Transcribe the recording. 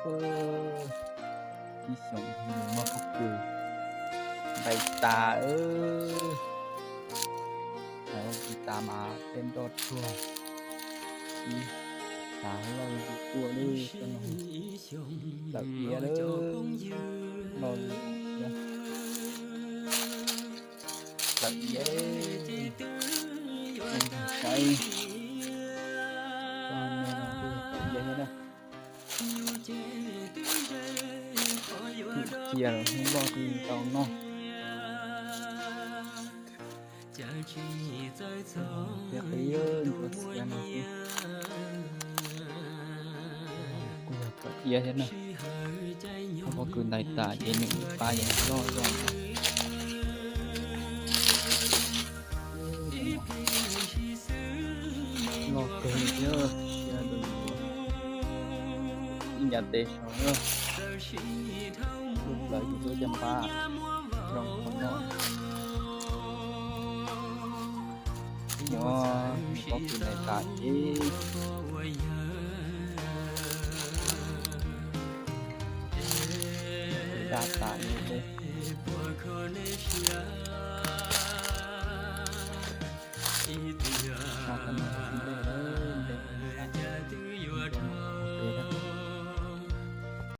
Ib xyoos nws muaj pob kws ntais tas, ntais pob kws tas mas tej nroj tuag, ib tas loj zuj zus tuaj lawm, lawm iab lawm, loj zuj zus, lawm iab, saib, lawm iab thiab na. Cia los hnub loj tsis tau noj. Thiab qhov ib ntsuav txiav no kuj yog kom iab thiab na. Thaum pob kws ntais tas ces nws ib pab yeej loj zog. Loj kawg li thiab, ib ncav tes saud na, lub plawv yus lub caj npab zoo qhov no. Muab pob kws ntais tas ces daj tas li thiab.